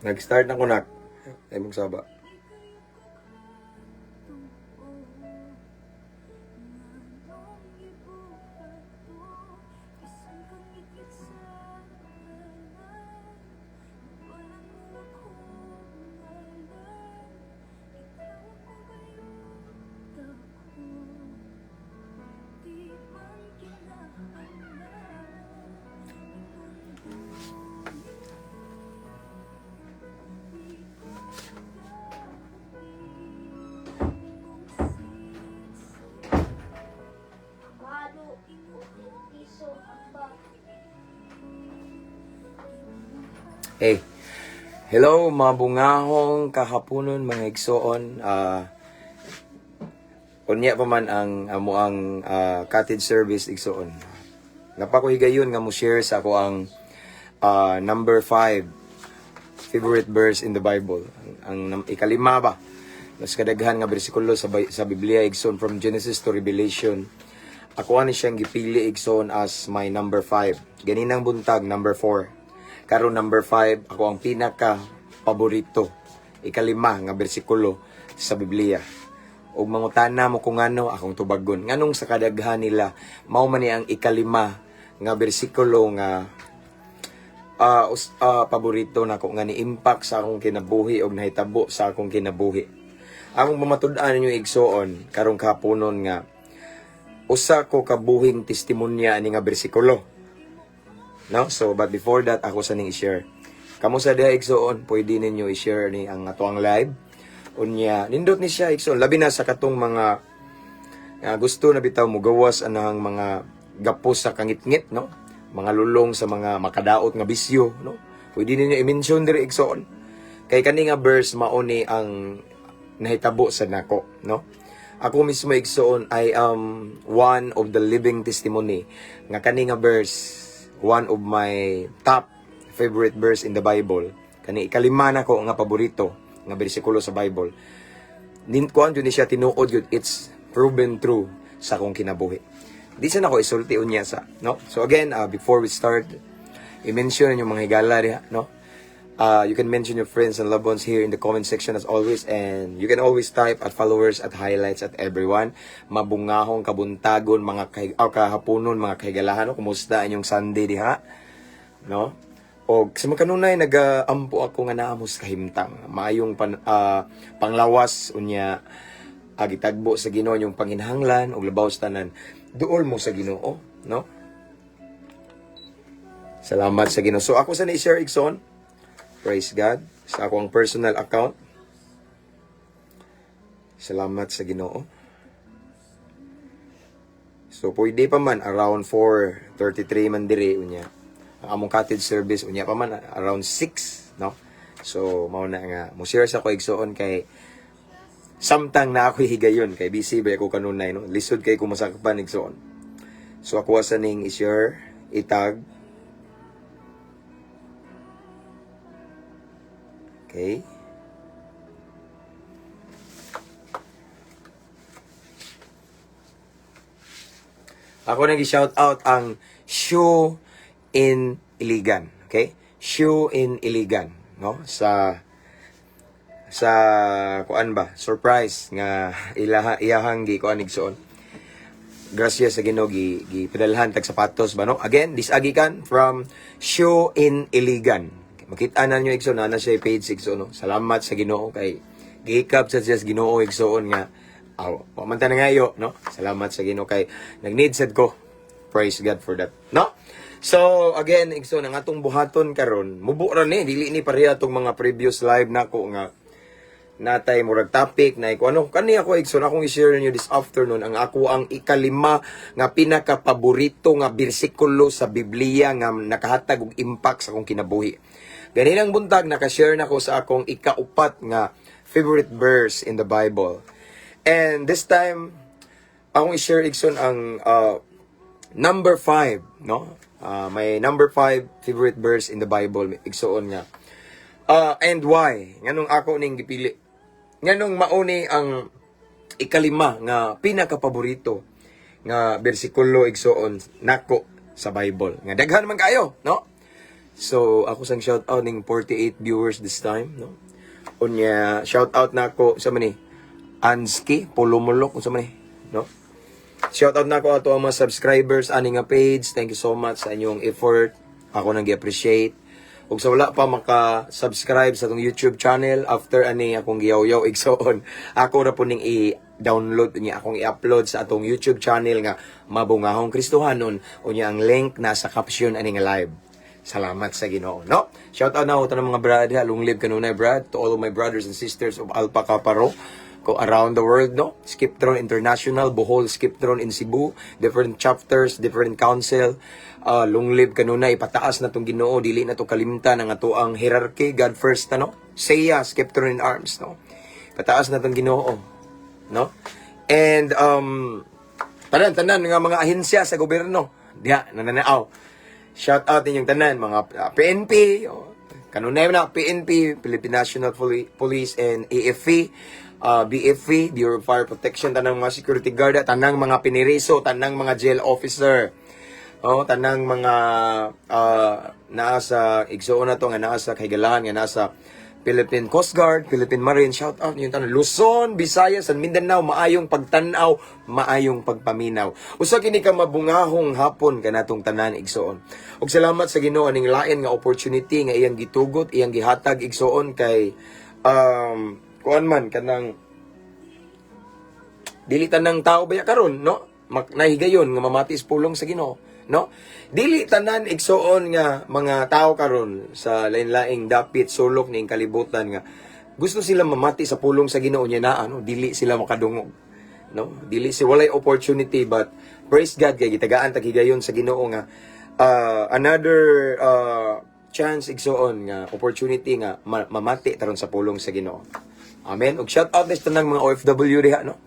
Nag-start na ko, nak. Ay, magsaba. Halo, piso, amba. Hey. Hello, mga bungahong kahaponon, mga igsoon. Unya pa man ang amo ang cottage service, igsoon. Napako higayon nga mo share sa ako ang number 5 favorite verse in the Bible. Ang ikalima ba? Mas kadaghan nga bersikulo sa Biblia, igsoon, from Genesis to Revelation. Ako ani siyang gipili, igsoon, as my number 5. Ganinang buntag number 4. Karon number 5, ako ang pinaka paborito. Ikalima nga bersikulo sa Biblia. Og mangutana mo kung ano akong tubagon. Nganong sa kadaghan nila mao man ni ang ikalima nga bersikulo nga paborito nako nga ni-impact sa akong kinabuhi og nahitabo sa akong kinabuhi. Akong pamatud-an ninyo, igsoon, karong kahaponon nga usa ko kabuhing testimonya ani nga bersikulo. No? So, but before that, ako sa ning i-share. Kamo sa diha, igsoon, pwede ninyo i-share ni ang atoang live. Unya, nindot ni siya, igsoon, labi na sa katong mga gusto na bitaw mo gawas anang mga gapos sa kangitngit, no? Mga lulong sa mga makadaot nga bisyo, no? Pwede ninyo i-mention diri, igsoon. Kay kani nga verse mao ni ang nahitabo sa nako, no? Ako mismo, igsoon, I am one of the living testimony nga kani nga verse, one of my top favorite verse in the Bible. Kani ikalima nako nga paborito nga bersikulo sa Bible. Nin kuan jud ni siya, tinuod jud, it's proven true sa akong kinabuhi. Di sa nako isulti unya sa, no? So again, before we start, i-mention yung mga higala diha, no? You can mention your friends and loved ones here in the comment section as always, and you can always type @followers, @highlights, @everyone. Mabungahong kabuntagon mga kay oh, kahaponon, mga kahigalahan, no? Kumusta inyong Sunday diha, no? Og sa mga kanunay nagaampo ako nga naa mos kahimtang, maayong panglawas, unya gitagbo sa Ginoo yung panginahanglan ug labaw sa tanan duol mo sa Ginoo, no? Salamat sa Ginoo. So ako sa ni-share, igsoon, praise God, sa ako ang personal account. Salamat sa Ginoo. So pwede pa man around 4:33 man diri unya. Ang among cottage service unya pa man around 6, no? So mao na nga mo share sa ko, igsoon, kay samtang na ako higayon kay busy ba ako kanunay, no? Lisod kay ko masakpan, igsoon. So ako sa ning i-share, itag. Okay. Ako nang shout out ang Shoe in Iligan. Okay? Shoe in Iligan, no? Sa kuan ba? Surprise nga ilaha iyahang gi kuan, igsoon. Gracias sa Ginoo, gi gipadalhan tag sapatos ba, no? Again, this agikan from Shoe in Iligan. Makita na niyo, igsoon, na siya page, igsoon, no? Salamat sa Ginoo kay gihikab sa siya sa Ginoo, igsoon, nga aw, wa man ta nangayo, no? Salamat sa Ginoo kay nag-need sad ko. Praise God for that. No? So, again, igsoon, ang atong buhaton karon, mubo ra ni, dili ni pareha atong mga previous live nako nga natay murag topic na ko ano kani. Ako, igsoon, akong i-share niyo this afternoon ang ako ang ikalima nga pinaka-paborito nga bersikulo sa Biblia nga nakahatag og impact sa akong kinabuhi. Ganinang buntag naka-share nako sa akong ikaupat nga favorite verse in the Bible. And this time akong i-share, igsoon, ang number 5, no? My number 5 favorite verse in the Bible, igsoon, nga and why? Nganong ako ning gipili? Nganong mauni ang ikalima nga pinakapaborito nga bersikulo, igsoon, nako sa Bible? Nga daghan man kayo, no? So ako sang shout out ning 48 viewers this time, no? Unya shout out na ako sa man ni Anski Pulumulok, unsa man ni, no? Shout out na ako ato ang mga subscribers ani nga page. Thank you so much sa inyong effort. Ako nang gi-appreciate. Ug sa wala pa maka-subscribe sa atong YouTube channel, after ani akong giyaw-yaw, igsoon, ako ra po ning i-download niya, akong i-upload sa atong YouTube channel nga Mabungahong Kristohanon. Unya ang link nasa caption ani nga live. Salamat sa Ginoo, no? Shout out na ako ng mga brad, ha. Long live kanunay, brad. To all of my brothers and sisters of Alpha Kappa Rho ko around the world, no? Skiptron International, Bohol Skiptron in Cebu, different chapters, different council. Long live kanunay, pataas na tong Ginoo, dili na to kalimtan ang ato ang hierarchy, God first, ano? Seiya, Skiptron in arms, no? Pataas na tong Ginoo, no? And tanan tanan nga mga ahensya sa gobyerno, diha nananaw. Shout out ninyong tanan mga PNP, oh, kanunay na PNP, Philippine National Police and AFP, BFP, Bureau of Fire Protection, tanang mga security guard, tanang mga piniriso, tanang mga jail officer. Oh, tanang mga naa sa igsuon na to nga naa sa kahigalaan, nga naa sa Philippine Coast Guard, Philippine Marine, shout out yung tanan. Luzon, Visayas, and Mindanao, maayong pagtan-aw, maayong pagpaminaw. Usa kini ka mabungahong hapon kanatong tanan, igsuon. Ug salamat sa Ginoo aning lain nga opportunity nga iyang gitugot, iyang gihatag, igsuon, kay kuan man kanang dili tanang tao baya karon, no, nahigayon nga mamati sa pulong sa Ginoo, no? Dili tanan, igsuon, nga mga tao karon sa lain-laing dapit sulok ning kalibutan nga gusto sila mamati sa pulong sa Ginoo niya naa, no, dili sila makadungog, no? Dili si walay opportunity. But praise God kay gitagaan tag higayon sa Ginoo nga another chance, igsuon, nga opportunity nga mamati taron sa pulong sa Ginoo. Amen. Ug shout out sa tanang mga OFW diha, no?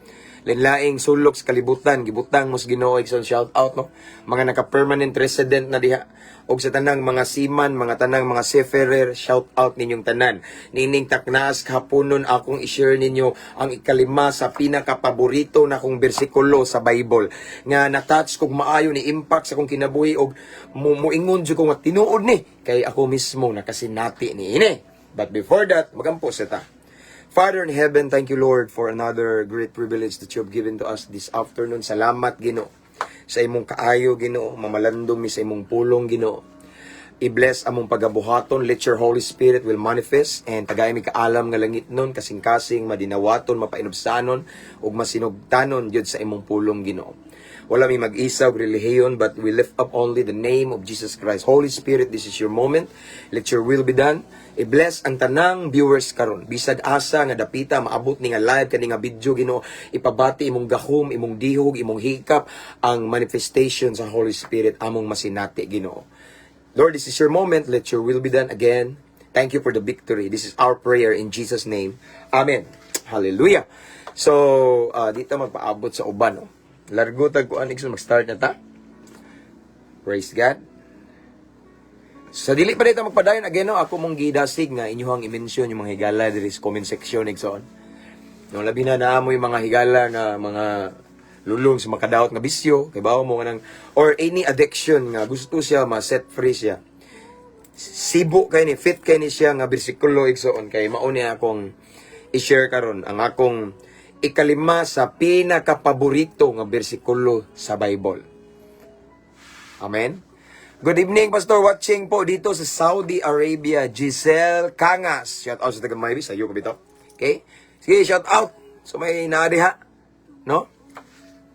Lain-laing sulok sa kalibutan, gibutang mo sa Ginoo, igsoon, shout out, no? Mga naka-permanent resident na diha. Ug sa tanang mga seaman, mga tanang mga seafarer, shout out ninyong tanan. Nining taknas hapunon, akong i-share ninyo ang ikalima sa pinakapaborito na kong bersikulo sa Bible nga na-touch kog maayo, ni impact sa akong kinabuhi og muingon jud ko nga tinuod ni kay ako mismo nakasinati ni ini. But before that, magampo sa ta. Father in heaven, thank you, Lord, for another great privilege that you have given to us this afternoon. Salamat, Ginoo, sa imong kaayo, Ginoo, mamalandong mi sa imong pulong, Ginoo. I-bless among pagabuhaton. Let your Holy Spirit will manifest and tagay mi kaalam nga langit nun, kasing-kasing, madinawaton, mapainubsanon, ug masinugtanon jud sa imong pulong, Ginoo. Wala mi mag-isa og relihiyon, but we lift up only the name of Jesus Christ. Holy Spirit, this is your moment. Let your will be done. I-bless ang tanang viewers karon. Bisag asa nga dapita maabot ni nga live, kani nga video, Ginoo, ipabati imong gahom, imong dihog, imong hikap, ang manifestation sa Holy Spirit among masinati, Ginoo. Lord, this is your moment. Let your will be done again. Thank you for the victory. This is our prayer in Jesus' name. Amen. Hallelujah. So, dito magpaabot sa uban. No? Largo tag kuan, igsoon, mag-start na ta. Praise God. Sa dili pa dito magpadayon again, no, ako mong gidasig nga inyuhang i-mention yung mga higala diri sa comment section, igsoon. No, labi na naa moy mga higala nga mga lulong sa makadaot nga bisyo, kay bawo mo nga nang or any addiction nga gusto siya ma-set free siya. Sibo kay ni, fit kay ni siya nga bersikulo, igsoon, kay mao ni akong i-share karon, ang akong ikalima sa pinakapaborito nga bersikulo sa Bible. Amen. Good evening, Pastor. Watching po dito sa Saudi Arabia, Giselle Cangas. Shout out sa taga Maybe. Sa iyo ko bitaw. Okay? Sige, shout out. So may naadiha. No?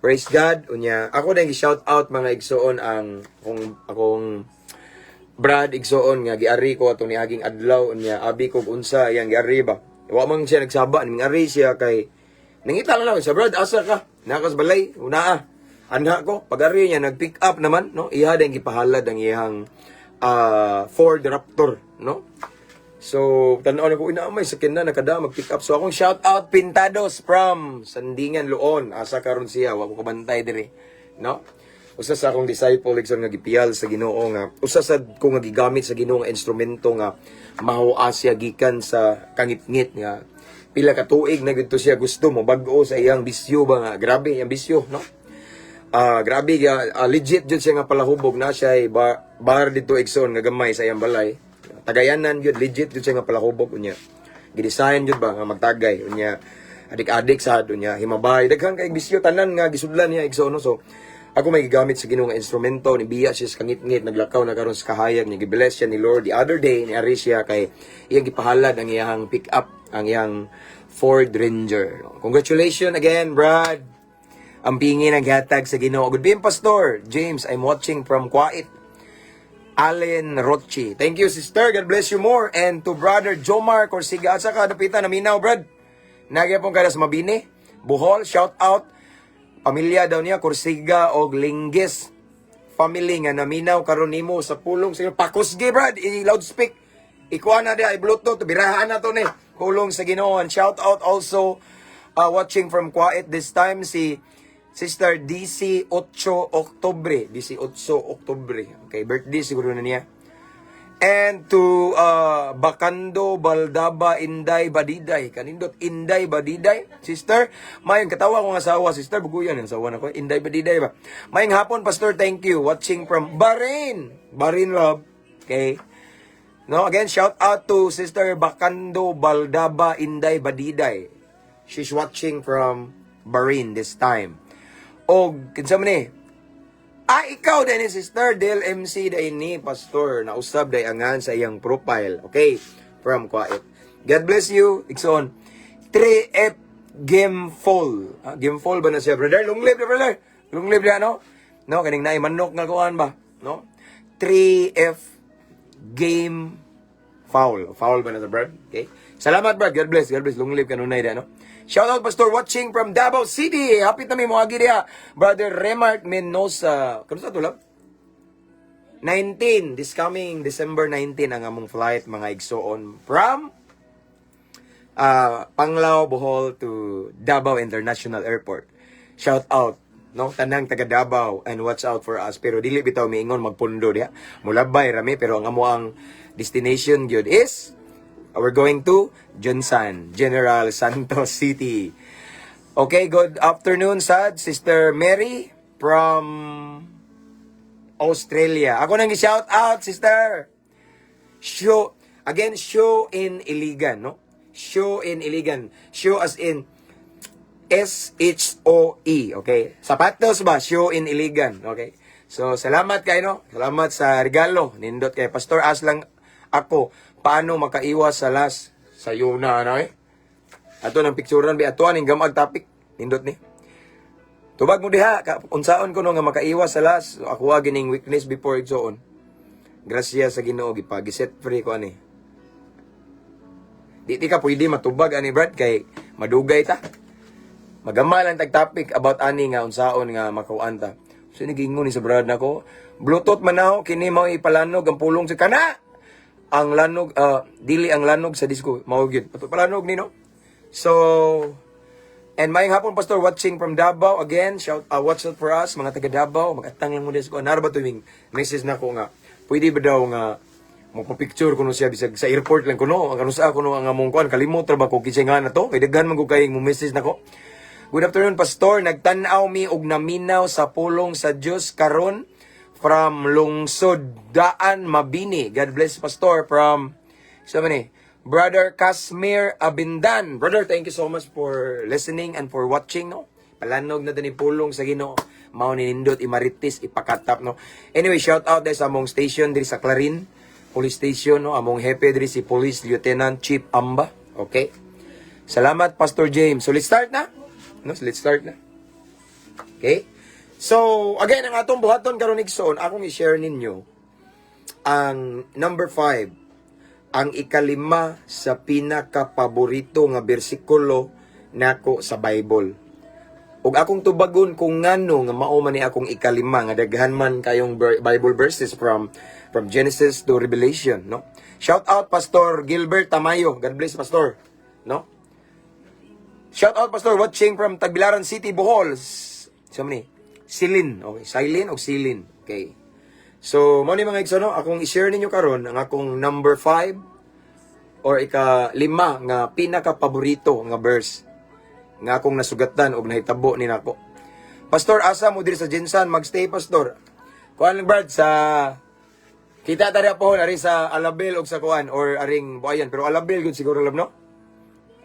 Praise God. Unya, ako na shout out, mga igsoon, ang kung akong Brad, igsoon, nga giari ko atong niaging adlaw. Unya abi ko unsa iyang giari ba. Wa man siya nagsaba ning ari siya kay nangita lang sa Brad, asa ka? Nakas balay, unaa. Anha ko, pag ari niya nag-pick up naman, no? Iha din gipahalad ang iyang Ford Raptor, no? So, tanaw na ko, ina may sakin na nakada mag-pick up. So, akong shout out Pintados from Sandingan, Luon. Asa karon siya, wa ko kabantay diri, no? Usa sa akong disciple, igsoon, nga gipiyal sa Ginoo, nga usa sa ko nga gigamit sa Ginoo nga instrumento nga mahuas siya gikan sa kangitngit, nga pila ka tuig na gudto siya gusto mo bag-o sa iyang bisyo ba, nga grabe iyang bisyo, no? Grabe ga, legit jud siya nga palahubog na siya ay ba. bar dito, igsoon, nga gamay sa iyang balay. Tagayanan gyud, legit gyud siya nga palakubok. Unya gidesign gyud ba nga magtagay. Unya adik-adik sa unya himabay, daghan kay bisyo, tanan nga gisudlan niya, igsoon, no? So ako may gigamit sa Ginoo nga instrumento ni biya siya sa kangitngit, naglakaw na karon sa kahayag niya, gibless siya ni Lord. The other day ni ari siya kay iyang gipahalad ang iyang pick up, ang iyang Ford Ranger. Congratulations again, Brad. Ang pingi ng gihatag sa Ginoo. Good being, Pastor James. I'm watching from Kuwait. Allen Rochi. Thank you, sister. God bless you more. And to Brother Jomar Corsiga. At saka, dapitan, naminaw, Brad. Nagya pong kada sa Mabini, Bohol. Shout out. Pamilya daw niya, Corsiga og Linggis family nga naminaw karon nimo sa pulong sa Pakusgi, Brad. I-loudspeak. Ikuha na diya, i-Bluetooth. Birahan na to ni. Pulong sa Ginoo. And shout out also, watching from Kuwait this time, si Sister DC 8 Oktobre. DC 8 Oktobre. Okay, birthday siguro na niya. And to Bakando Baldaba Inday Badiday. Kanindot Inday Badiday. Sister, mayong katawa kong asawa. Sister, buguyan ang asawa na ko. Inday Badiday ba? Mayong hapon, Pastor. Thank you. Watching from Bahrain. Bahrain, love. Okay. No, again, shout out to Sister Bakando Baldaba Inday Badiday. She's watching from Bahrain this time. Og, kinsa man ni? Ah, ikaw din ni Sister Del MC day ni Pastor. Nausab day angan sa iyang profile. Okay, from Kuwait. God bless you. Igsoon. 3F Game Fall. Ah, Game Fall ba na siya, brother? Long live na, brother. Long live na, no? No, kaning naay manok nga kuan ba? No? 3F Game Foul. Foul ba na sa brad? Okay. Salamat, brad. God bless. God bless. Long live kanunay da, no? Shout out, Pastor, watching from Davao City. Happy ta mi moagi diha. Brother Remark Menosa. Kamusta to, love? 19. This coming December 19 ang among flight, mga igsoon, from Panglao, Bohol to Davao International Airport. Shout out, no, tanang taga Davao and watch out for us, pero dili bitaw miingon magpundo diha. Mulabay rami, pero ang amo ang destination gyud is we're going to Gensan, General Santos City. Okay, good afternoon, sad Sister Mary from Australia. Ako nang shout out, sister. Show again, show in Iligan, no? Show in Iligan. Show as in Shoe, okay? Sapatos ba? Show in Iligan, okay? So, salamat kayo, no? Salamat sa regalo. Nindot kay Pastor Aslang ako. Paano makaiwas sa lust? Sayo na, ano eh? Ato ng picturean, bi ato aning gamag topic. Nindot ni. Tubag mo diha, unsaon ko no nga makaiwas sa lust. Ako gining weakness before, igsoon. Grasya sa Ginoo gipag set free ko ani. Di ka pwede matubag ani, Brad, kay madugay ta. Magama lang tag topic about ani nga unsaon nga makuan ta. So nagingon ni sa brad nako, Bluetooth man ako kini mao ipalanog ang pulong sa kana. Ang lanog, dili ang lanog sa disco mao gyud. Palanog ni, no. So and maayong hapon, Pastor, watching from Davao again. Shout watch out for us, mga taga Davao, magatang lang mo ko. Nara ba tuwing message nako nga pwede ba daw nga mo pa-picture kuno siya bisag sa airport lang kuno ang kanusa kuno ang among kuan, kalimot ra ba ko kinsay nga na to kay daghan man gud kayong mo message nako. Good afternoon, Pastor. Nagtan-aw mi og naminaw sa pulong sa Dios karon from Lungsod Daan, Mabini. God bless, Pastor, from sa man ni Brother Casmir Abindan. Brother, thank you so much for listening and for watching, no? Palanog na din pulong sa Ginoo. Mao ni nindot imaritis ipakatap, no. Anyway, shout out dahil sa among station diri sa Clarin Police Station, no. Among hepe diri si Police Lieutenant Chief Amba. Okay? Salamat, Pastor James. So let's start na. No, so let's start na. Okay? So, again, ang atong buhaton karon, igsoon, akong i-share ninyo ang number 5, ang ikalima sa pinakapaborito nga bersikulo nako sa Bible. Ug akong tubagon kung ngano nga mao man ni akong ikalima nga daghan man kayong Bible verses from Genesis to Revelation, no? Shout out, Pastor Gilbert Tamayo. God bless, Pastor, no? Shout out, Pastor, watching from Tagbilaran City, Bohol. Sa ni? Silin. Okay, Silin o Silin. Okay. So, mo ni mga igsoon, no, akong i-share ninyo karon ang akong number 5 or ika-lima nga pinaka-paborito nga verse nga akong nasugatan og nahitabo ni nako. Pastor, asa mo diri sa Gensan magstay, Pastor? Kuan lang, Brad, sa Kita ta diha pohon ari sa Alabel og sa kuan or aring Buayan, pero Alabel gud siguro, love, no?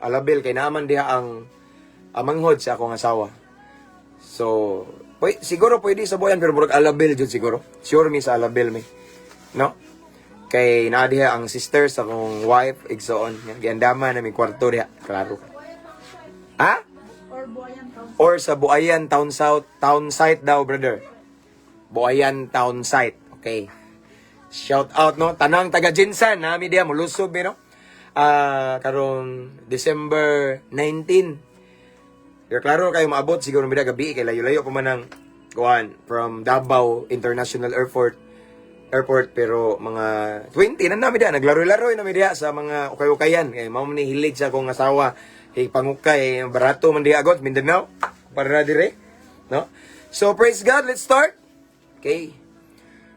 Alabel kay naaman diha ang amanghod sa akong asawa. So, siguro pwede sa Buayan pero murag Alabel jud siguro. Sure mi sa Alabel mi. No? Kay naa diha ang sister sa akong wife, igsoon. Giandama na mi kwarto diha, klaro. Ha? Or Buayan Town. Or sa Buayan Town South, Town Site daw, brother. Buayan Town Site. Okay. Shout out, no, tanang taga GenSan nami diha molusob mi, no. Ah, karong December 19. Pero klaro kayo maabot siguro mi gabi kay layo-layo pa man ang kuan from Davao International Airport, pero mga 20 na nami diha, naglaro-laro na mi diha sa mga ukay-ukayan kay mao man ni hilig sa akong asawa kay pangukay, barato man diha god Mindanao para dire, no? So praise God, let's start. Okay.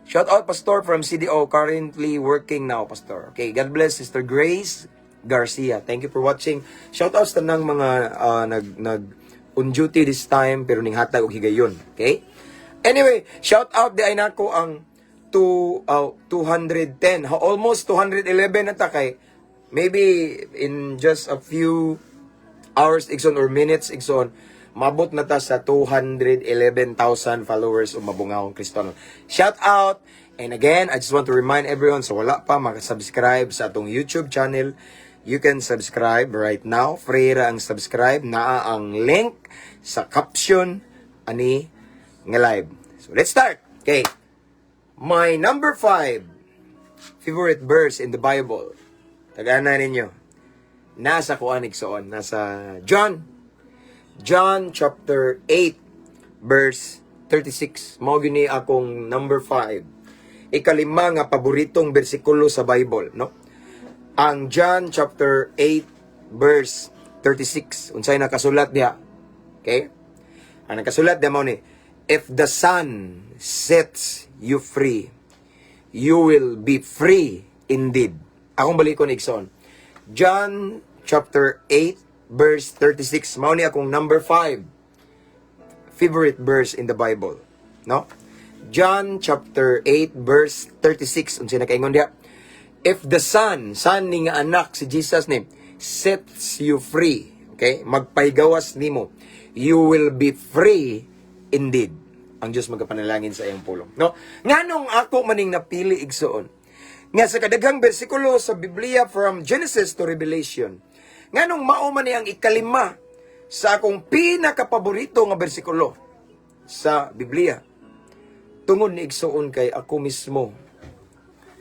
Shout out, Pastor, from CDO, currently working now, Pastor. Okay, God bless Sister Grace Garcia. Thank you for watching. Shout out sa tanang mga nag nag on duty this time pero ning hatag og higayon. Okay? Anyway, shout out di ay nako ang 210, almost 211 na ta kay maybe in just a few hours, igsoon, or minutes, igsoon, mabot na ta sa 211,000 followers o mabungahong Kristiyano. Shout out! And again, I just want to remind everyone, so wala pa makasubscribe sa atong YouTube channel, you can subscribe right now. Free ra ang subscribe. Naa ang link sa caption ani nga live. So let's start! Okay. My number 5 favorite verse in the Bible. Tagana ninyo. Nasa kuan, igsoon, nasa John. John chapter 8 verse 36. Mao gyud ni akong number 5. Ikalima nga paboritong bersikulo sa Bible, no? Ang John chapter 8 verse 36. Unsay nakasulat diha? Okay? Ang nakasulat diha mao ni, "If the Son sets you free, you will be free indeed." Akong balikon, igsoon. John chapter 8 verse 36. Mao ni akong number 5 favorite verse in the Bible. No? John chapter 8 verse 36. Unsay nakaingon diha? If the Son, Son ni nga anak si Jesus ni, sets you free, okay? Magpahigawas nimo, you will be free indeed. Ang Diyos magapanalangin sa iyang pulong. No? Nganong ako maning napili, igsoon? Nga sa kadaghang bersikulo sa Biblia from Genesis to Revelation, nganong mao man ni ang ikalima sa akong pinakapaborito nga bersikulo sa Biblia? Tungod ni, igsoon, kay ako mismo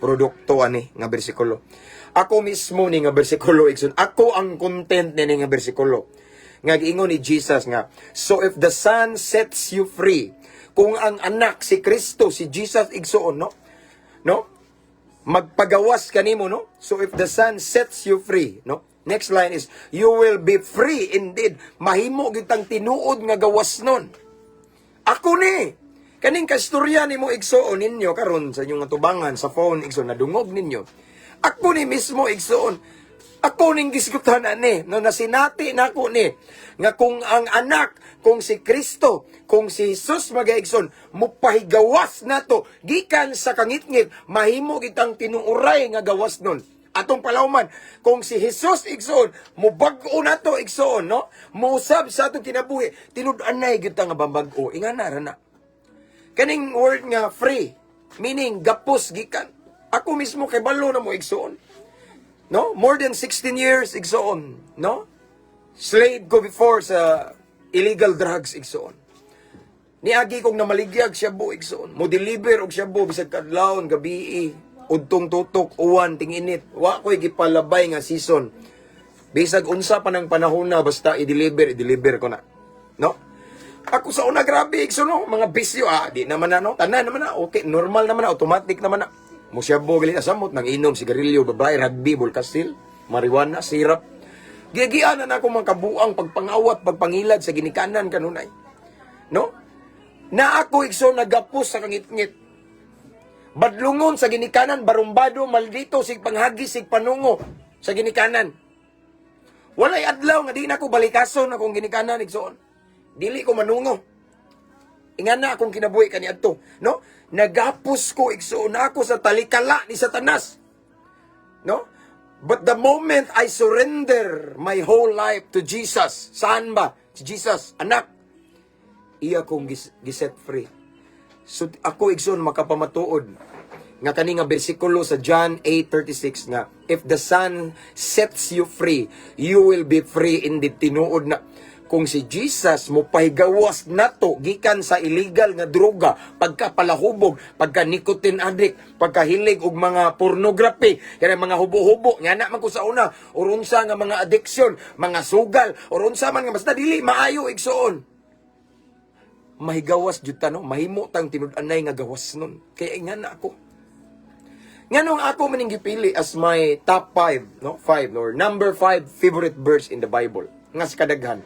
produkto ani nga bersikulo. Ako mismo ni nga bersikulo, igsoon. Ako ang content ni nga bersikulo. Nga giingon ni Jesus nga, "So if the Son sets you free," kung ang anak si Kristo, si Jesus, igsoon, no? No? Magpagawas kanimo, no? So if the Son sets you free, no? Next line is, "You will be free indeed." Mahimo gitang tinuod nga gawas nun. Ako ni. Kaning kastorya nimo, igsoon, ninyo karon sa inyong atubangan sa phone, igsoon, nadungog ninyo. Ako ni mismo, igsoon. Ako ning gisgutan ani, no, nasinati nako ni nga kung ang anak, kung si Kristo, kung si Jesus magaigsoon, mupahigawas nato gikan sa kangitngit, mahimo kitang tinuuray nga gawas nun. Atong palawman, kung si Jesus, igsoon, mubag-o nato, igsoon, no? Muusab sa atong kinabuhi, tinud-anay gyud ta nga bambag-o. Ingana ra na. Kaning word nga free, meaning gapos gikan. Ako mismo kay balo na mo, igsoon. No? More than 16 years, igsoon, no? Slave ko before sa illegal drugs, igsoon. Niagi kong namaligyag shabu, igsoon. Mo deliver og shabu bisag kadlawon, gabii, udtong tutok, uwan, tinginit. Wa ko'y gipalabay nga season. Bisag unsa pa ng panahon na basta i-deliver, i-deliver ko na. No? Ako sa una, grabe, igsoon, no, mga bisyo ah, di naman na, no, tanan naman na, okay, normal naman na, automatic naman na. Musyabo gali na samot, nang inom, sigarilyo, babae, rugby, bulkasil, marijuana, sirap. Gigian na ako mga kabuang pagpangawat, pagpangilad sa ginikanan kanunay. No? Na ako, igsoon, nagapos sa kangitngit. Badlungon sa ginikanan, barumbado, maldito, sig panghagi, sig panungo sa ginikanan. Walay adlaw nga di na ko balikason akong ginikanan, igsoon. Dili ko manungo. Ingana akong kinabuhi kaniadto, no? Nagapos ko, igsuon, ako sa talikala ni Satanas. No? But the moment I surrender my whole life to Jesus, saan ba? Si Jesus, anak, iya kong giset free. So ako, igsoon, makapamatuod nga kani nga bersikulo sa John 8:36 nga "If the Son sets you free, you will be free indeed." Tinuod na kung si Jesus mo pahigawas nato gikan sa illegal nga droga, pagkapalahubog, pagka nicotine addict, pagkahilig og mga pornography, kaya mga hubo-hubo nga na man ko sa una, or unsa nga mga addiction, mga sugal, or unsa man nga basta dili maayo, igsoon, mahigawas jud ta, no? Mahimo tang tinud-anay nga gawas nun. Kaya nga na ako, nganong ako maning gipili as my top 5, no, 5 or number 5 favorite verse in the Bible nga sa kadaghan,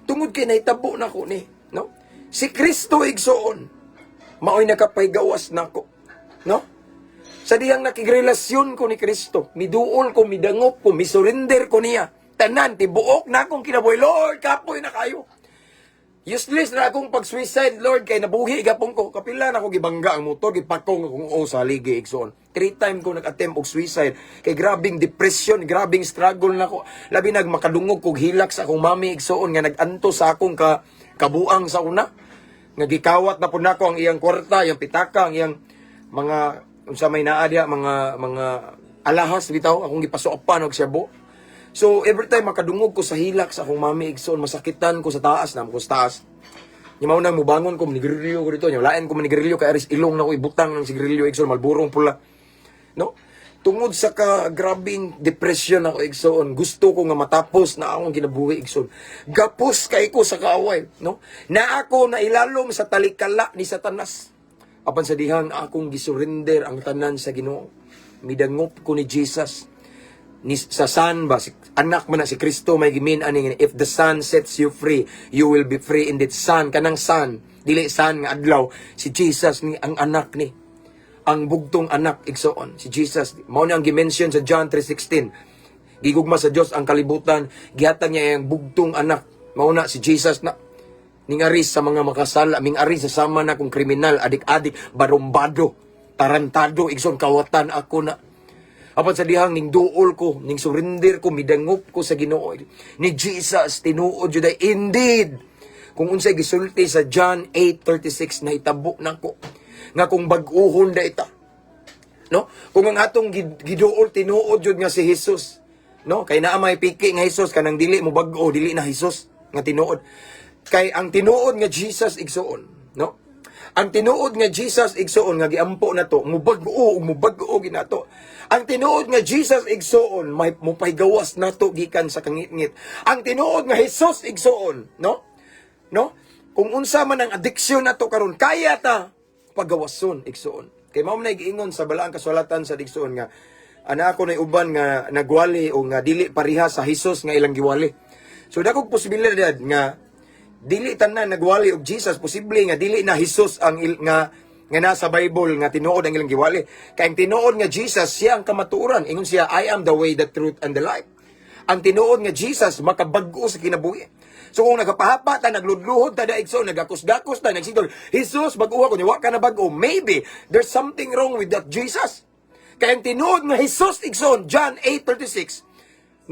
tungod kay nahitabo na ko ni, no? Si Kristo, igsoon, maoy nakapahigawas nako, no? Sa dihang nakigrelasyon ko ni Kristo, miduol ko, midangop ko, misurrender ko niya tanan, tibuok na akong kinabuhi. Lord, kapoy na kayo. Useless na akong pag-suicide, Lord, kay nabuhi gapon ko. Kapila na ako gibangga ang motor, gipakong akong o sa haligi, igsoon. Three time ko nag-attempt og suicide. Kay grabing depression, grabing struggle na ko. Labi nag makadungog kog hilak sa akong mami, igsoon, nga nag-anto sa akong kabuang sa una. Nga gikawat na po nako ang iyang kwarta, iyang pitaka, ang iyang mga unsa may naa diha, mga alahas bitaw akong gipasuopan og shabu. So every time makadungog ko sa hilak sa akong mami, igsoon, masakitan ko sa taas na ko sa taas. Nya mao nang mubangon ko, manigrilyo ko dito. Nya lain ko manigrilyo kay aris ilong na ko ibutang ng sigrilyo, igsoon, malburong pula. No? Tungod sa ka grabing depression ako, igsoon, gusto ko nga matapos na akong kinabuhi, igsoon. Gapos kay ko sa kaaway, no? Na ako na ilalom sa talikala ni Satanas. Apan sa dihang akong gisurrender ang tanan sa Ginoo, midangop ko ni Jesus ni sa Son ba, si, anak man na si Kristo, may gimin ani nga, "If the Son sets you free, you will be free indeed." Son, kanang Son, dili sun nga adlaw, si Jesus ni ang anak ni ang bugtong anak, igsoon. Si Jesus mao ni ang gimension sa John 3:16. Gigugma sa Dios ang kalibutan, gihatag niya ang bugtong anak. Mao na si Jesus na ningari sa mga makasala, mingari sa sama na kung kriminal, adik-adik, barumbado, tarantado, igsoon, kawatan ako na. Apan sa dihang ning duol ko, ning surrender ko, midangop ko sa Ginoo ni Jesus, tinuod jud ay indeed. Kung unsay gisulti sa John 8:36 na itabo nako. Nga kung bag-uhon da ita. No? Kung ang atong giduol tinuod jud nga si Jesus. No? Kay naa may piki nga Jesus kanang dili mo bag-o, dili na Jesus nga tinuod. Kay ang tinuod nga Jesus, igsuon, no? Ang tinuod nga Jesus, igsuon, nga giampo na to, mubag-o ug mubag-o ginato. Ang tinuod nga Jesus, igsuon, may mupahigawas nato gikan sa kangitngit. Ang tinuod nga Jesus, igsuon, no? No? Kung unsa man ang addiction nato karon, kaya ta pagawason, igsuon. Kay mao man giingon sa balaang kasulatan sa igsuon nga ana ako na uban nga nagwali o nga dili pareha sa Jesus nga ilang giwali. So dakog posibilidad nga dili tanan nagwali og Jesus, posible nga dili na Jesus ang nga nasa Bible nga tinuod ang ilang giwali. Kay ang tinuod nga Jesus, siya ang kamatuoran. Ingon siya, "I am the way, the truth, and the life." Ang tinuod nga Jesus makabag-o sa kinabuhi. So kung nagapahapa ta, nagludluhod ta da, igsoon, nagakos-gakos ta, nagsigol, "Jesus, bag-uha ko," wa ka na bag-o. Maybe there's something wrong with that Jesus. Kaya ang tinuod nga Jesus, igsoon, John 8:36,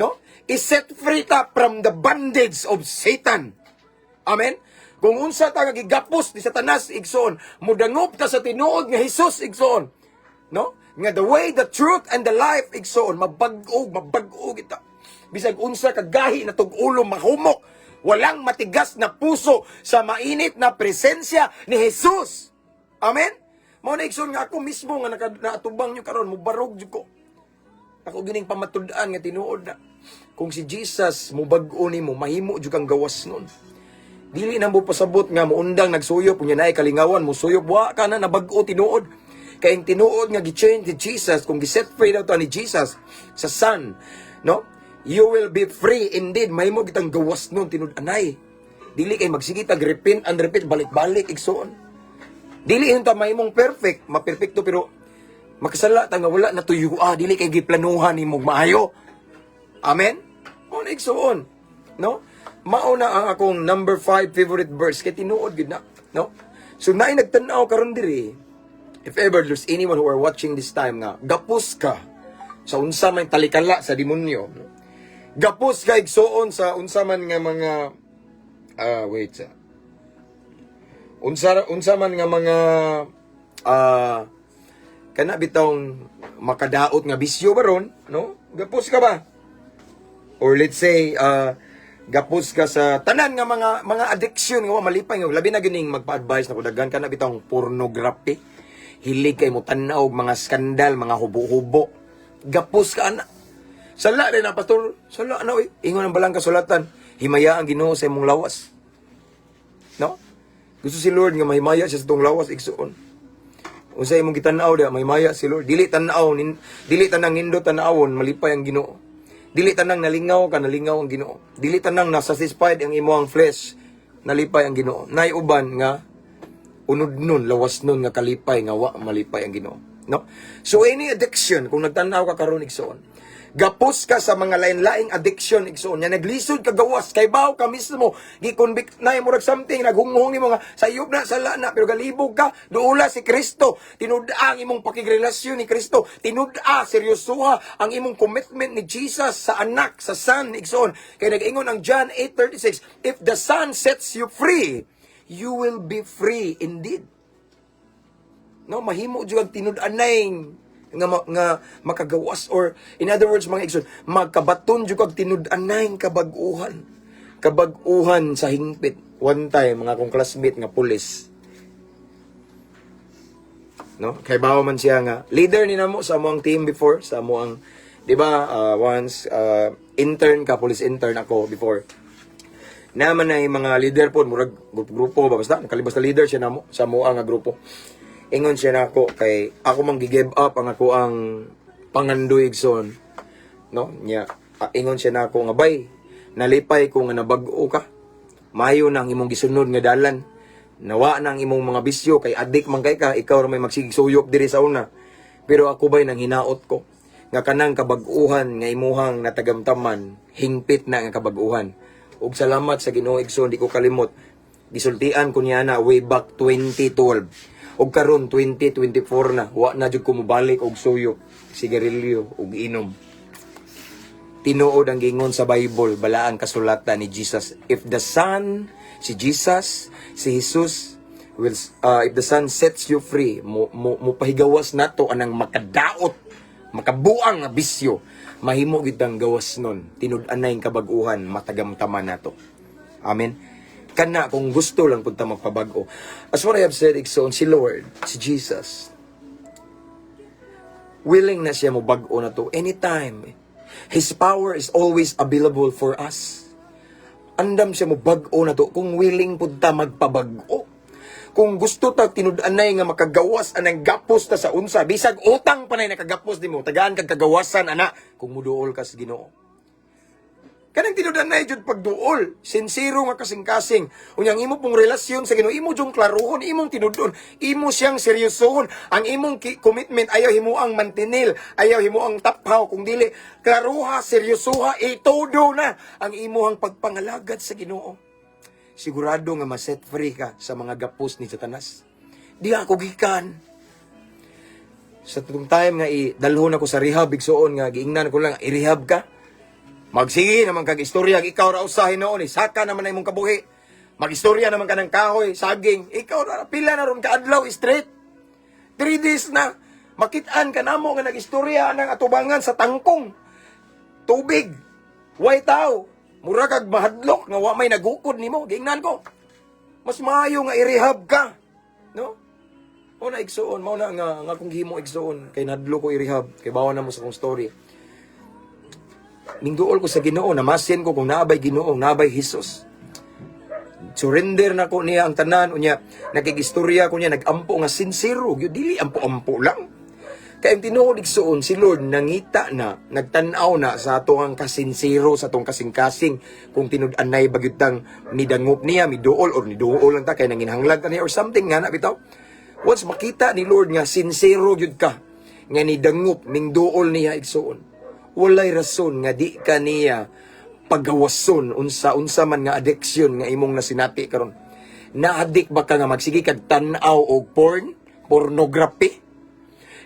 no? Is set free ta from the bondage of Satan. Amen? Kung unsa ta nga gigapos ni Satanas, igsoon, mudangop ta sa tinuod nga Jesus, igsoon. No? Nga the way, the truth, and the life, igsoon, mabag-og, mabag-og ita. Bisag unsa kagahi na tug-ulo mahumok, walang matigas na puso sa mainit na presensya ni Jesus. Amen? Mao na, igsoon, nga ako mismo nga naatubang nyo karon, mubarog jud ko. Ako gining pamatud-an nga tinuod na kung si Jesus mubag-o nimo, mahimo jud kang gawas nun. Dili na mo pasabot nga muundang nagsuyop unya naay kalingawan musuyop, wa ka na nabag-o tinuod. Kay ang tinuod nga gi-change ni Jesus, kung gi-set free daw to ni Jesus sa Son, no? You will be free indeed. Mahimo kitang gawas nun tinud-anay. Dili kay magsige tag repent and repeat, balik-balik, igsoon. Dili ta mahimong perfect, maperfecto, pero makasala ta nga wala na tuyua, dili kay giplanuhan nimo maayo. Amen? Mao na, igsuon. No? Mao na ang akong number 5 favorite verse kay tinuod gid na, no? So naay nagtan-aw karon diri, if ever there's anyone who are watching this time nga gapos ka sa unsa may talikala sa demonyo, no? Gapos ka, igsuon, sa unsa man nga mga wait, sa unsa unsa man nga mga kana bitawng makadaot nga bisyo ba ron, no? Gapos ka ba? Or let's say gapos ka sa tanan nga mga addiction nga wa malipay, nga labi na gining magpa-advise na ko daghan kana bitawng pornography. Hilig kay mo tan-aw og mga skandal, mga hubo-hubo. Gapos ka ana. Sala rin na, pastor. Sala na, oy. Ingon ang balang kasulatan, himaya ang Ginoo sa imong lawas. No? Gusto si Lord nga mahimaya siya sa tong lawas, igsuon. Unsa imong gitan-aw diha, mahimaya si Lord. Dili tan-aw nin, dili tanang nindot tan-awon malipay ang Ginoo. Dili tanang nalingaw ka, nalingaw ang Ginoo. Dili tanang nasatisfied ang imong flesh, nalipay ang Ginoo. Nay uban nga unod nun, lawas nun nga kalipay nga wa malipay ang Ginoo. No? So any addiction, kung nagtan-aw ka karon, igsuon, gapos ka sa mga lain-laing addiction, igsuon, nga naglisod ka gawas, kay baw ka mismo, gi-convict na murag something, naghunghong nimo nga sayop na, sala na, pero galibog ka, duula si Kristo, tinud-a ang imong pakigrelasyon ni Kristo, tinud-a, seryosoha ang imong commitment ni Jesus sa anak, sa Son, igsuon. Kay nag-ingon ang John 8:36, "If the Son sets you free, you will be free indeed." No, mahimo jud ang tinud-anay nga makagawas, or in other words, mga igsoon, magkabaton jud kag tinud-anay kabag-uhan. Kabag-uhan sa hingpit. One time, mga akong classmate nga pulis. No? Kay bawo man siya nga leader ni namo sa among team before, sa among, 'di ba, once intern ka, police intern ako before. Naman ay mga leader po, murag grupo ba, basta nakalibas na leader siya namo sa amo nga grupo. Ingon siya nako kay ako man gi-give up ang ako ang pangandoy, igsoon. No? Nya ingon siya nako nga, "Bay, nalipay ko nga nabag-o ka. Mayo na ang imong gisunod nga dalan. Nawa na ang imong mga bisyo kay adik man kay ka, ikaw ra may magsigig suyop diri sa una. Pero ako bay, nang hinaot ko nga kanang kabag-uhan nga imuhang natagamtaman, hingpit na nga kabag-uhan." Ug salamat sa Ginoo, igsoon, di ko kalimot. Gisultian ko niya na way back 2012. Ug karon 2024 na, wa na jud ko mobalik og suyop, sigarilyo ug inom. Tinuod ang gingon sa Bible, balaan kasulatan ni Jesus. If the Son, si Jesus, si Jesus, will, if the Son sets you free, mo pahigawas nato anang makadaot, makabuang nga bisyo, mahimo gid ang gawas nun. Tinud-anay kabag-uhan, matagamtaman nato. Amen. Kana kung gusto lang punta magpabag-o. As what I have said, igsoon, si Lord, si Jesus, willing na siya mo bag-o na to anytime. His power is always available for us. Andam siya mo bag-o na to kung willing pud ta magpabag-o. Kung gusto ta tinud-anay nga makagawas anang gapos ta sa unsa, bisag utang pa nay nakagapos nimo, tagaan kag kagawasan ana kung muduol ka sa Ginoo. Kanang tinud-anay jud pagduol, sinsero nga kasing-kasing. Unya ang imo pong relasyon sa Ginoo, imo jung klarohon, imong tinudon, imo siyang seryosohon. Ang imong commitment ayaw himuang mantinil, ayaw himuang taphaw kung dili klaroha, seryosoha, itudo na ang imuhang pagpangalagad sa Ginoo. Sigurado nga ma-set free ka sa mga gapos ni Satanas. Di ako gikan sa tong time nga i-dalhon ako sa rehab, igsuon, nga giingnan ko lang, i-rehab ka. Magsige naman kag istorya, ikaw ra usahin noon, eh. Saka naman na imong kabuhi. Magistorya naman ka ng kahoy, saging. Ikaw ra, pila na ron kaadlaw straight. 3 days na. Makitaan ka namo nga nag-istorya ng atubangan sa tangkong. Tubig. Way tao. Mura kag mahadlok nga wa may nagukod nimo. Giingnan ko. Mas maayo nga i-rehab ka. No? Mao na, igsuon, mao na nga akong gihimo, igsuon, kay nadlo ko i-rehab, kay bawa na mo sa akong story. Ningduol ko sa Ginoo, namasin ko kung naabay Ginoo, naabay Jesus. Surrender na ko niya ang tanan, unya nakigistorya ko niya, nagampo nga sincero, gyud, dili ampo-ampo lang. Kay ang tinuod, igsuon, si Lord nangita na, nagtan-aw na sa ato ang kasinsero, sa atong kasing-kasing, kung tinud-anay ba gyud tang midangop niya, miduol or niduol lang ta kay nanginhanglan ta niya or something nga na bitaw. Once makita ni Lord nga sincero gyud ka, nga nidangop, mingduol niya, igsuon, walay rason nga di ka niya pagawason unsa-unsa man nga addiction nga imong nasinati karon. Naadik ba ka nga magsige kag tan-aw og porn, pornography?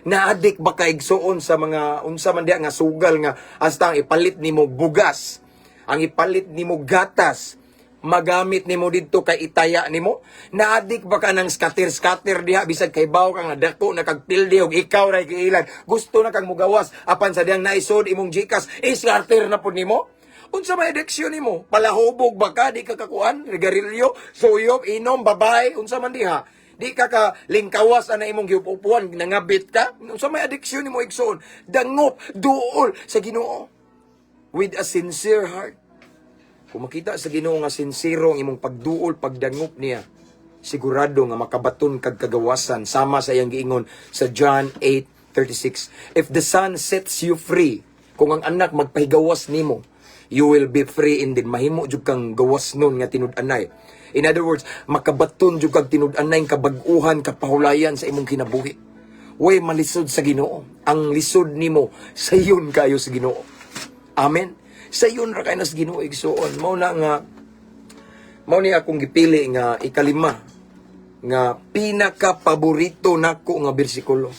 Naadik ba ka, igsuon, sa mga unsa man diha nga sugal nga hasta ang ipalit nimo bugas, ang ipalit nimo gatas, magamit nimo didto kay itaya nimo? Naadik ba ka ng scatter-scatter diha, bisag kay baw ka nga dako na kag pildi og ikaw ra giilan, gusto na kang mugawas, apan sa diyang naisod imong GCash, i-scatter na pud nimo? Unsa may addiction nimo? Palahubog ba ka? Di ka kakuan? Rigarilyo, suyop, inom, babae, unsa man diha? Di ka ka lingkawas ana imong giupuan, nangabit ka? Unsa may addiction nimo, igsoon? Dangop, duol sa Ginoo with a sincere heart. Kung makita sa Ginoo nga sinsero ang imong pagduol, pagdangop niya, sigurado nga makabaton kag kagawasan sama sa iyang giingon sa John 8:36. "If the Son sets you free," kung ang Anak magpahigawas nimo, "you will be free indeed." Mahimo jud kang gawas nun nga tinud-anay. In other words, makabaton jud kag tinud-anay kabag-uhan, kapahulayan sa imong kinabuhi. Way malisod sa Ginoo. Ang lisod nimo, sayon kayo sa Ginoo. Amen. Sayon ra kay nas Ginoo, igsuon. Mao na nga mao ni akong gipili nga ikalima nga pinaka paborito nako nga bersikulo.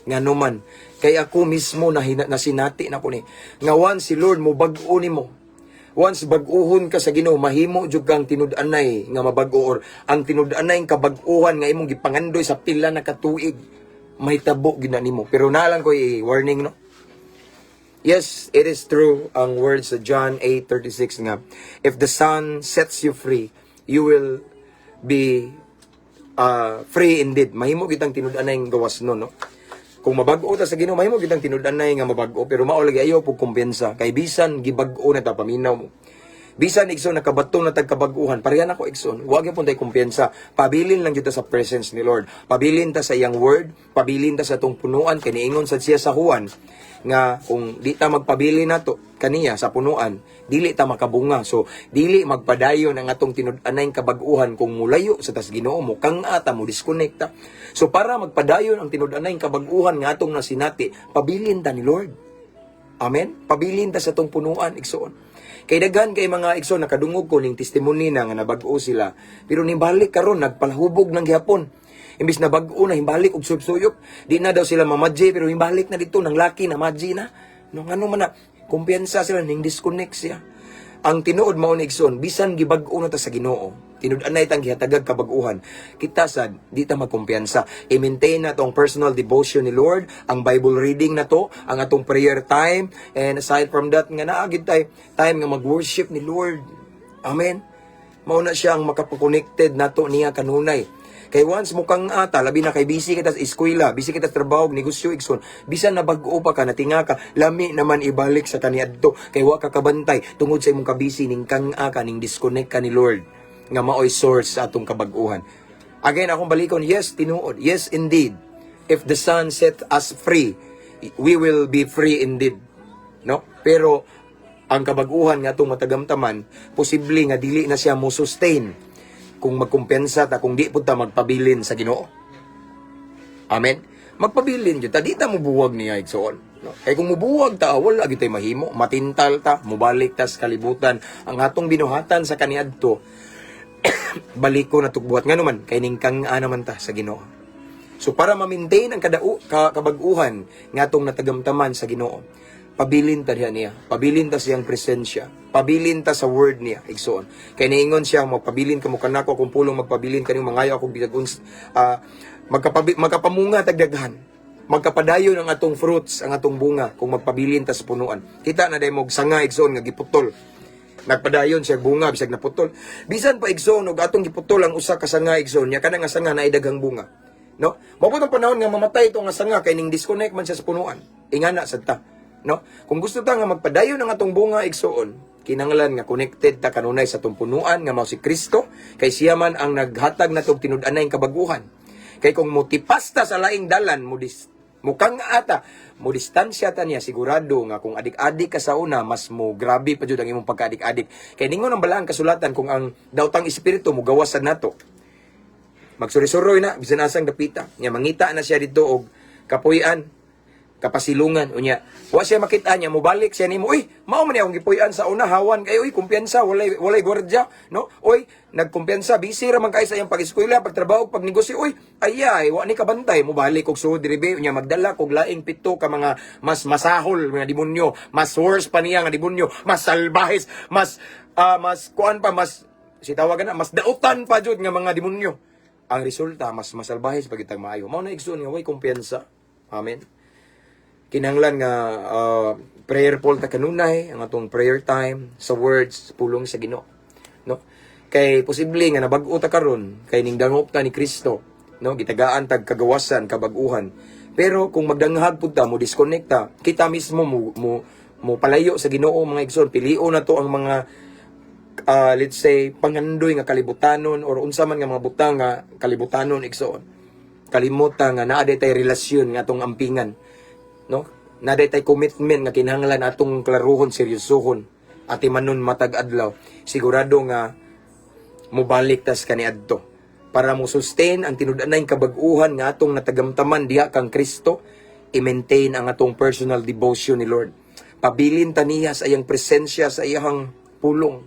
Ngano man, kay ako mismo na nasinati na ko ni nga once si Lord mo bag-o nimo, once bag-uhon ka sa Ginoo, mahimo jud kang tinud-anay nga mabag-o or ang tinud-anay kabag-uhan nga imong gipangandoy sa pila na katuig, mahitabo gid na nimo. Pero nalang ko i-warning, no? Yes, it is true ang words sa John 8:36 nga if the Son sets you free, you will be free indeed. Mahimo kitang tinud-anay nga gawas no, no? Kung mabag-o ta sa Ginoo, mahimo kitang tinud-anay nga mabag-o, pero mao lagi, ayaw pug kumpiyansa kay bisan gibag-o na ta, paminaw mo. Bisan, igsoon, nakabato na tag kabag-uhan, parehan ako, igsoon. Huwag gyud tay kumpiyansa. Pabilin lang jud ta sa presence ni Lord. Pabilin ta sa iyang word, pabilin ta sa atong punuan kay niingon sad siya sa Juan nga kung di ta magpabilin nato kaniya sa punuan, dili ta makabunga. So dili magpadayon ang atong tinud-anay kabag-uhan kung mulayo sa tas Ginoo, mo kang ata mo disconnect ta. So para magpadayon ang tinud-anay kabag-uhan nga atong nasinati, pabilin ta ni Lord. Amen? Pabilin ta sa atong punuan, igsoon. Kay daghan kay mga igsoon, nakadungog ko ning testimony na nga nabag-o sila. Pero nibalik karon, nagpalahubog ng gihapon. Imbis na bag-o na, himbalik og suyop-suyop. Di na daw sila mamadji, pero himbalik na dito nang laki na madji na. No, ngano man na kumpiyansa sila, ning disconnect siya. Ang tinuod mao ni, igsoon, bisan gibag-o na ta sa Ginoo, tinud-anay tang gihatagag kabag-uhan, kita sad di ta magkumpiyansa. I-maintain na tong personal devotion ni Lord, ang Bible reading na to, ang atong prayer time, and aside from that nga naa gid tay time nga mag-worship ni Lord. Amen. Mao na siya ang makapag-connected nato niya kanunay. Kay once mo kang ata, labi na kay busy kita sa eskwela, busy kita sa trabaho, negosyo, igsoon, bisan na bag-o pa ka, natinga ka, lami naman ibalik sa kaniadto, kay wa ka kabantay, tungod sa imong kabisi, ning kang ka, ning disconnect ka ni Lord, nga maoy source sa atong kabag-uhan. Again, akong balikon, yes, tinuod, yes, indeed. If the Son set us free, we will be free indeed. No? Pero, ang kabag-uhan nga atong matagamtaman, posible nga dili na siya mo sustain kung magkumpiyansa ta, kung di pud ta magpabilin sa Ginoo. Amen. Magpabilin jud ta, di ta mubuwag niya, igsoon. No? Kay kung mubuwag ta, wala gyud tay mahimo, matintal ta, mubalik ta sa kalibutan. Ang atong binuhatan sa kaniadto, baliko na tugbuhat, ngano man kay ningkang naman ta sa Ginoo. So para ma-maintain ang kabag-uhan nga atong natagamtaman sa Ginoo, pabilin ta diha niya, pabilin ta siyang presensya, pabilin ta sa word niya, igsoon. Kay niingon siya, "Magpabilin kamo kanako, akong pulong magpabilin kanimo, mangayo akong bisag makapamunga tag daghan." Magkapadayon ang atong fruits, ang atong bunga kung magpabilin ta sa punuan. Kita na day mo sanga, igsoon, nga giputol. Nagpadayon siya bunga bisag naputol. Bisan pa, igsoon, og atong giputol ang usa ka sanga, igsoon, nya kana nga sanga naay daghang bunga. No? Mao ang panahon nga mamatay ito nga sanga kay ning disconnect man siya sa punuan. Ingana sad ta. No? Kung gusto ta nga magpadayon ang atong bunga, igsoon, kinahanglan nga connected ta kanunay sa atong punuan nga mao si Kristo, kay siya man ang naghatag natong tinud-anay kabaguhan. Kay kung motipas ta sa laing dalan, mo dis mukang ata mo distansya ta niya, sigurado nga kung adik-adik ka sa una, mas mo grabe pa jud ang imong pagka-adik-adik. Kay ningon ang balaang kasulatan, kung ang daotang espiritu mo gawas sa nato, magsuri-suroy na bisan asang dapita. Nya mangita na siya dito og kapuy-an. Kapasilungan unya. Wa siya makita niya, mobalik siya nimo. Uy, mao man ni akong gipuy-an sa una, hawan kayo, uy, kumpiyansa, walay gwardiya, no? Uy, nagkumpiyansa, busy ra man kayo sa iyang pag-eskwela, pagtrabaho, pagnegosyo. Uy, ayay, wa ni kabantay, mobalik og suod diri be, unya magdala kog laing pito ka mga mas masahol mga demonyo, mas worse pa niya nga demonyo, mas salbahes, mas kuan pa, mas si tawagan na, mas dautan pa jud nga mga demonyo. Ang resulta, mas masalbahes pag itang maayo. Mao na, igsoon, nga way kumpiyansa. Amen. Kinahanglan nga prayerful ta kanunay ang atong prayer time sa words, pulong sa Ginoo, no? Kay posible nga nabag-o ta karon kay ning dangop ta ni Kristo, no? Gitagaan tag kagawasan, kabag-uhan, pero kung magdanghag pud ta, mo disconnect ta, kita mismo mo palayo sa Ginoo, mga igsoon. Pilion na to ang mga let's say pangandoy nga kalibutanon or unsa man nga mga butang nga kalibutanon, igsoon. Kalimutan nga naa tay relasyon nga atong ampingan, no? Naa tay commitment nga kinahanglan atong klaruhon, seryosohon, atimanon matag adlaw. Sigurado nga mobalik tas kaniadto para mo sustain ang tinud-anay kabag-uhan nga atong natagamtaman diha kang Kristo. I-maintain ang atong personal devotion ni Lord. Pabilin ta niya sa iyang presensya, sa iyang pulong,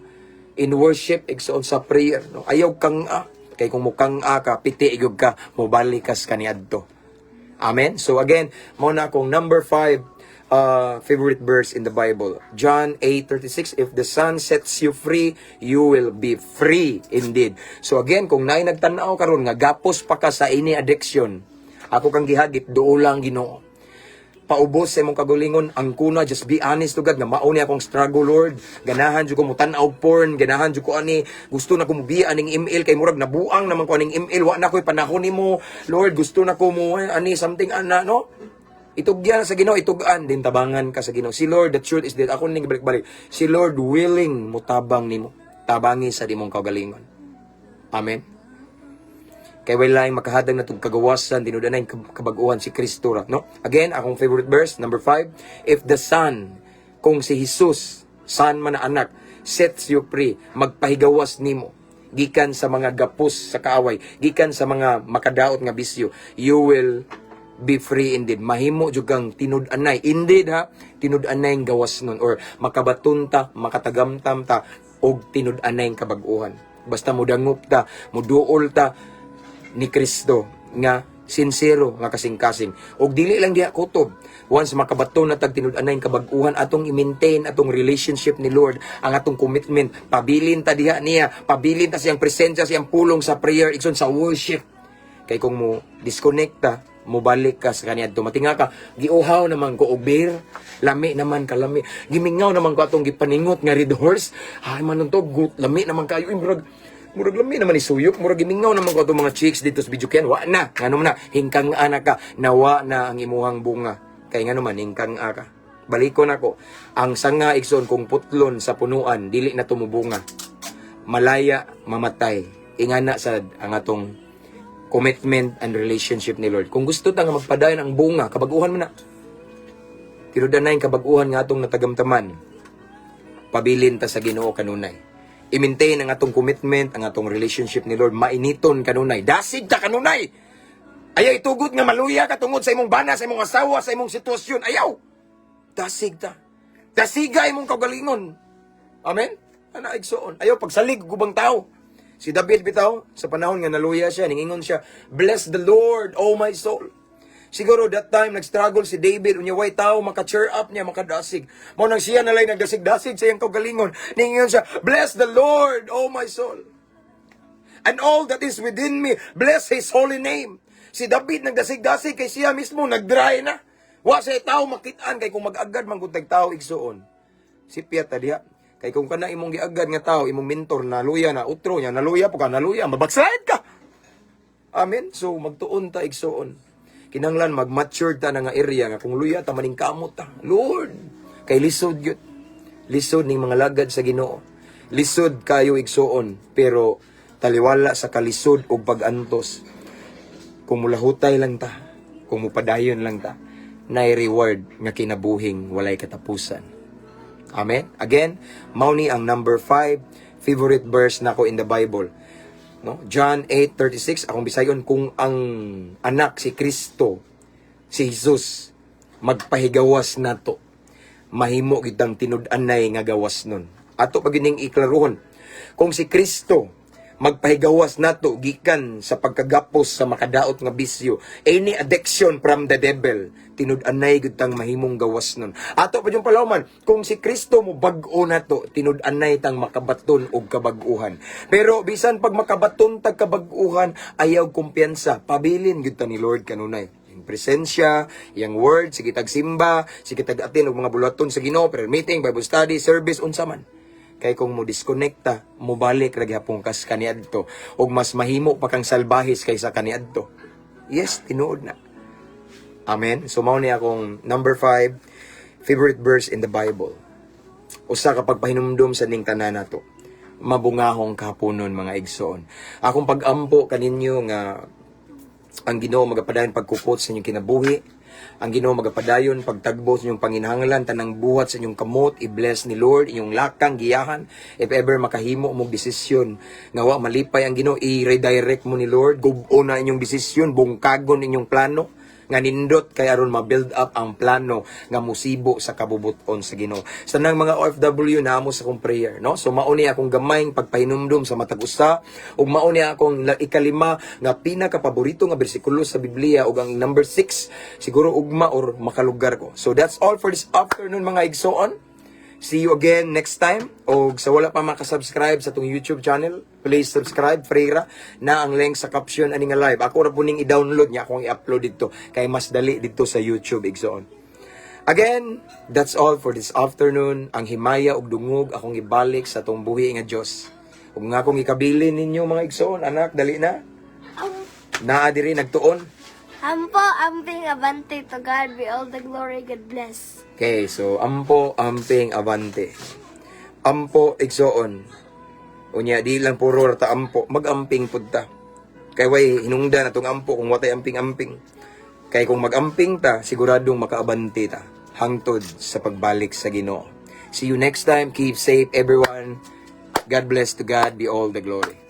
in worship, igsoon, sa prayer, no? Ayaw kang a kay kung mukang a ka, piti igog ka, mobalik kas kaniadto. Amen. So again, mao na akong number 5 favorite verse in the Bible. John 8:36, "If the Son sets you free, you will be free indeed." So again, kung naay nagtan-aw karon nga gapos pa ka sa ini addiction, ako kang gihagit, duola ang Ginoo. Paubos sa imong kaugalingon ang kuna. Just be honest to God nga mao ni akong struggle, Lord. Ganahan jud ko mutan-aw porn, ganahan jud ko ani, gusto na ko mubiya aning ML kay murag nabuang naman ko aning ML, wa na ko'y panahon nimo, Lord. Gusto na ko mo ani something ana, no? Itugyan sa Ginoo, itugan din, tabangan ka sa Ginoo. Si Lord, the truth is that ako ning balik-balik, si Lord willing mutabang nimo, tabangi sa imong kaugalingon. Amen. Kay walay makahatag natong kagawasan, tinud-anay kabag-uhan, si Kristo ra, no? Again, akong favorite verse, number 5, if the Son, kung si Jesus, Son man na anak, sets you free, magpahigawas nimo gikan sa mga gapos sa kaaway, gikan sa mga makadaot nga bisyo, you will be free indeed. Mahimo jud kang tinud-anay. Indeed ha, tinud-anay gawas nun or makabaton ta, makatagamtam ta og tinud-anay kabag-uhan. Basta mudangop ta, muduol ta ni Kristo nga sincero nga kasing-kasing. Og dili lang diha kutob. Once makabaton na tag tinud-anay kabag-uhan, atong i-maintain atong relationship ni Lord, ang atong commitment, pabilin ta diha niya, pabilin ta siyang presensya, siyang pulong, sa prayer, igsoon, sa worship. Kay kung mo disconnect ta, mobalik ka sa kaniya matinga ka, giuhaw naman ko og beer, lami naman kalami. Gimingaw naman ko atong gipaningot nga Red Horse. Ay man to, gut, lami naman kayo. Uy, murag lami naman isuyok, murag gimingaw naman ko atong mga chicks dito sa video ken. Wa na, ngano man na, hingkang ana ka, nawa na ang imuhang bunga. Kay ngano man, hingkang ka. Balikon ako. Ang sanga, igsoon, kung putlon sa punuan, dili na tumubunga. Malaya mamatay. Ingana sad ang atong commitment and relationship ni Lord. Kung gusto ta nga magpadayon ang bunga, kabaguhan mo na. Tinud-anay kabaguhan nga atong natagamtaman. Pabilin ta sa Ginoo kanunay. I-maintain ang atong commitment, ang atong relationship ni Lord, mainiton kanunay. Dasig ta kanunay. Ayaw itugot nga maluya ka tungod sa imong bana, sa imong asawa, sa imong sitwasyon. Ayaw. Dasig ta. Dasiga imong kaugalingon. Amen? Ana, igsoon. Ayaw pagsalig og ubang tao. Si David bitaw, sa panahon nga naluya siya, ningingon siya, "Bless the Lord, oh my soul." Siguro that time nag-struggle si David, unya way tao maka-cheer up niya, makadasig. Mao nang siya nalay nagdasig-dasig sa iyang kaugalingon. Ningingon siya, "Bless the Lord, oh my soul. And all that is within me, bless His holy name." Si David nagdasig-dasig kay siya mismo nag-dry na. Wa siya tao makitaan kay kung mag-agad man gud tag tao, igsuon. Sipyat ta diha. Kay kung kana imong giagad nga tao, imong mentor na luya na utro niya, naluya po ka, naluya, mabackslide ka. Amen. So magtuon ta, igsuon. Kinahanglan mag-mature ta na nga area nga kung luya ta, maningkamot ta. Lord, kay lisod gyud. Lisod ning mga lagad sa Ginoo. Lisod kayo, igsuon, pero taliwala sa kalisod og pag-antos. Kung mulahutay lang ta, kung mupadayon lang ta, nay reward nga kinabuhing walay katapusan. Amen. Again, mao ni ang number 5 favorite verse nako in the Bible. No? John 8:36, akong bisayon, kung ang anak, si Kristo, si Jesus, Magpahigawas nato, mahimo kitang tinud-anay nga gawas nun. Ato pa gining iklaruhon. Kung si Kristo magpahigawas nato gikan sa pagkagapos sa makadaot nga bisyo, any addiction from the devil, tinud-anay gud tang mahimong gawas nun. Ato pa yung palawman, kung si Kristo mo bag-o nato, tinud-anay tang makabaton og kabag-uhan. Pero bisan pag makabaton tag kabag-uhan, ayaw kumpiyansa, pabilin gud ta ni Lord kanunay. Yung presensya, iyang word, sige tag simba, sige tag attend og mga buluhaton sa Ginoo, prayer meeting, Bible study, service, unsa man. Kay kung mo disconnecta, mo balik ra gihapon kas kaniadto ug mas mahimo pa kang salbahis kaysa kaniadto. Yes, tinuod na. Amen. So mao ni akong number 5 favorite verse in the Bible. Usa ka pagpahinumdum sa ning tanan nato. Mabungahong kahaponon, mga igsoon. Akong pag-ampo kaninyo nga ang Ginoo magapadayon pagkupot sa inyong kinabuhi. Ang Ginoo magapadayon pagtagbo sa inyong panginahanglan, tanang buhat sa inyong kamot, i-bless ni Lord inyong lakang giyahan. If ever makahimo mo desisyon nga wa malipay ang Ginoo, i-redirect mo ni Lord, gub-o na inyong desisyon, bungkagon inyong plano nga nindot kay aron ma-build up ang plano nga musibo sa kabubuton sa Ginoo. Sa nang mga OFW na amo sa akong prayer, no? So mao ni akong gamayng pagpahinumdum sa matag usa ug mao ni akong ikalima nga pinakapaborito nga bersikulo sa Biblia ug ang number 6 siguro ugma or makalugar ko. So that's all for this afternoon, mga igsoon. See you again next time. O sa wala pa makasubscribe sa atong YouTube channel, please subscribe, free ra na ang link sa caption ani nga live. Ako ra po ning i-download niya akong i-upload dito kay mas dali dito sa YouTube, igsoon. Again, that's all for this afternoon. Ang himaya ug dungog akong ibalik sa atong buhi nga Dios. Ug nga akong ikabilin ninyo, mga igsoon, anak, dali na. Naa diri nagtuon. Ampo, amping, abante. To God be all the glory. God bless. Okay, so ampo, amping, abante. Ampo, igsoon. Unya, di lang puro ra ta ampo, mag-amping pud ta. Kay way hinungdan atong ampo kung watay amping-amping. Kay kung mag-amping ta, siguradong makaabante ta hangtod sa pagbalik sa Ginoo. See you next time. Keep safe, everyone. God bless. To God be all the glory.